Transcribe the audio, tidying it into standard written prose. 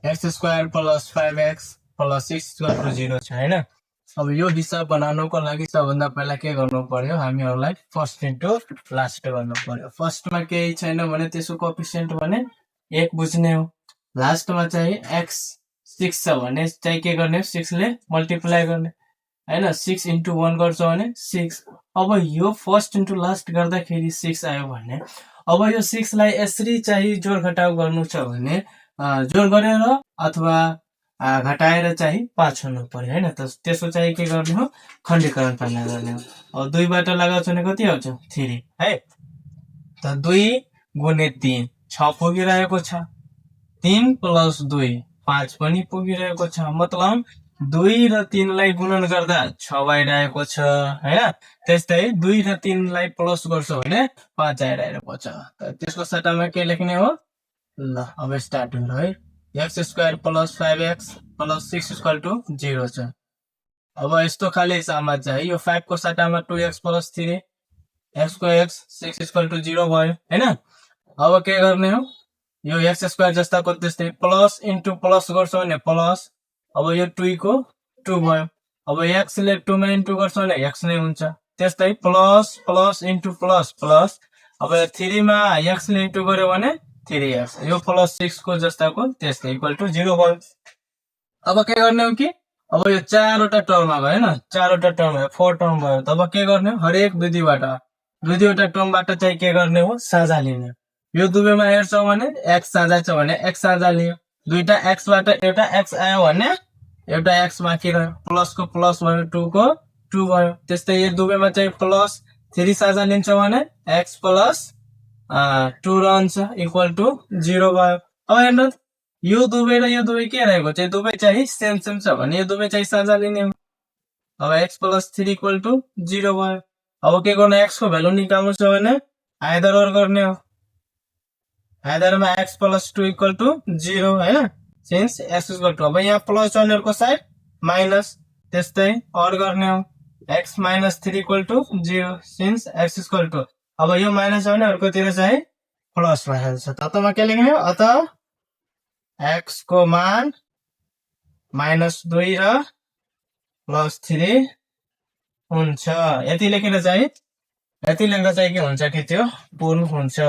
x² + 5x + 6 = 0 छ हैन। अब यो हिसाब बनाउनको लागि सबभन्दा पहिला के गर्नु पर्यो, हामीहरूलाई फर्स्ट इन्टु लास्ट गर्नु पर्यो। फर्स्टमा केही छैन भने त्यसको कोएफिसिएन्ट भने 1 बुझ्ने हो। लास्टमा चाहिँ x 6 छ भने चाहिँ के गर्ने हो, 6 ले मल्टिप्लाई गर्ने हैन। 6 × 1 गर्छ भने 6। अब यो फर्स्ट इन्टु लास्ट गर्दाखेरि 6 आयो भने अब यो 6 लाई यसरी चाहिँ जोड घटाउ गर्नु छ भने जोड गरेर अथवा घटाएर चाहिँ 5 हुनु पर्यो हैन। त त्यसको चाहिँ के गर्ने हो, खण्डीकरण प्रमेय गर्ने हो। अब 2 बाट लगाउँछ भने कति आउँछ, 3 है। त 2 × 3 6 पुगिरहेको छ, 3 + 2 5 पनि पुगिरहेको छ। मतलब 2 र 3 लाई गुणन गर्दा 6 आइरहेको छ हैन। त्यस्तै 2 र 3 लाई प्लस गर्छौ भने 5 आइरहेको छ। त त्यसको सट्टामा के लेख्ने हो, ल अब स्टार्ट हुन्छ है। x² + 5x + 6 = 0 छ। अब यस्तो खाली हिसाबमा चाहिँ यो 5 को सट्टामा 2x + 3 x को x 6 = 0 भयो हैन। अब के गर्ने हो, यो x² जस्ताको त्यस्तै प्लस इन्टु प्लस गर्छौ भने प्लस, अब यो 2 को 2 भयो। अब x ले 2 मा इन्टु गर्छौ भने x नै हुन्छ। त्यस्तै plus plus into plus plus, अब 3 मा x ले इन्टु गर्यो भने 3x, यो प्लस 6 को जस्ताको त्यस्तै = 0 भयो। अब के गर्ने हो कि अब यो 4 वटा टर्ममा भयो हैन, 4 वटा टर्म भयो, 4 टर्म भयो। तब के गर्ने हो, हरेक दुई दुईवटा टर्मबाट चाहिँ के गर्ने हो, साझा लिने। यो दुवैमा हेर्छौ भने x साझा छ भने x साझा लियो। दुईटा x बाट एउटा x आयो भने एउटा x बाँकी रह्यो, प्लस को प्लस भयो, 2 को 2 भयो। त्यस्तै यो दुवैमा चाहिँ प्लस 3 साझा लिन्छौ भने x + 2 रहन्छ = 0 भयो। अब हेर्नु, यो दुवै र यो दुवै के रहेको चाहिँ दुवै चाहिँ सेम छ भने यो दुवै चाहिँ साझा लिने हो। अब x + 3 = 0 भयो। अब के गर्ने, x को भ्यालु निकाल्नु छ भने आइदर और गर्ने हो। आइदरमा x + 2 = 0 हैन, सिन्स x = अब यहाँ प्लस गर्नेहरुको साइड माइनस, त्यस्तै और गर्ने हो। x - 3 = 0 सिन्स x = अब यो माइनस भने अर्कोतिर चाहिँ प्लस भइहाल्छ। ततमा के लेख्ने हो, अत x को मान -2 र +3 हुन्छ। यति लेखेर चाहिँ के हुन्छ कि त्यो पूर्ण हुन्छ।